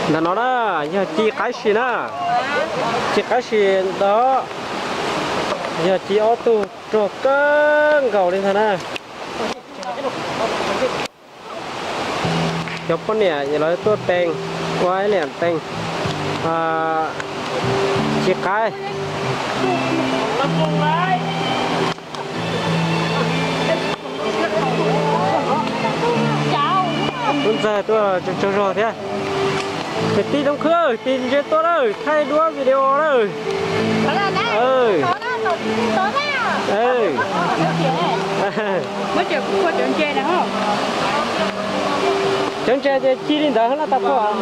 Ntawm no na, yog ci qaib si na, ci qaib si ntawd, yog ci ob tug rog kawg nkaus li ntag na. Cov poj niam lawv tuaj tees, ua ib liam tees ci qaib. Tub ntxawg tuaj tsaug zog thiab. Kwv tij Tooj Khwb, tig ntsia tuaj lawm, thaij duab video lawm. Cov ntses ces ci li ntawd na tas phuam.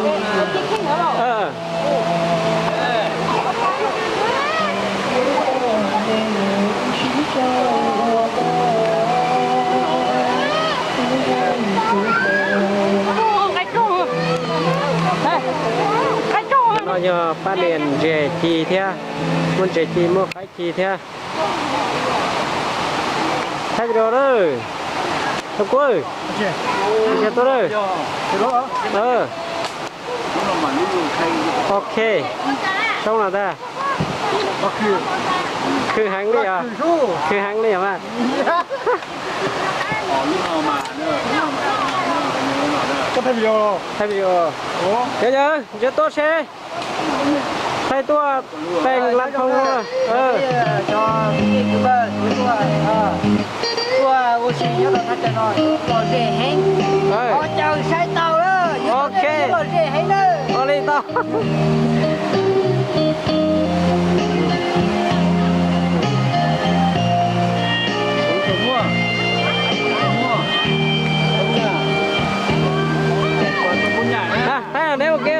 No yog pab niam ntses ci thiab, muaj ntses ci muaj qaib ci thiab. Thaij video lawm. Tau kuv, ntsia tuaj lawm. Ok, soob no ntag. Khwv heev li os, khwv heev li os mas. Thaij video, yog yog ntsia tuaj seb. Thaij tuaj tees lab phoo. Tuaj ua si nyob rau thaj chaw no lom zem heev. Ho caw saib tau lawm, ok, lom zem heev na. Ua li tau. Thaij neb ua ke.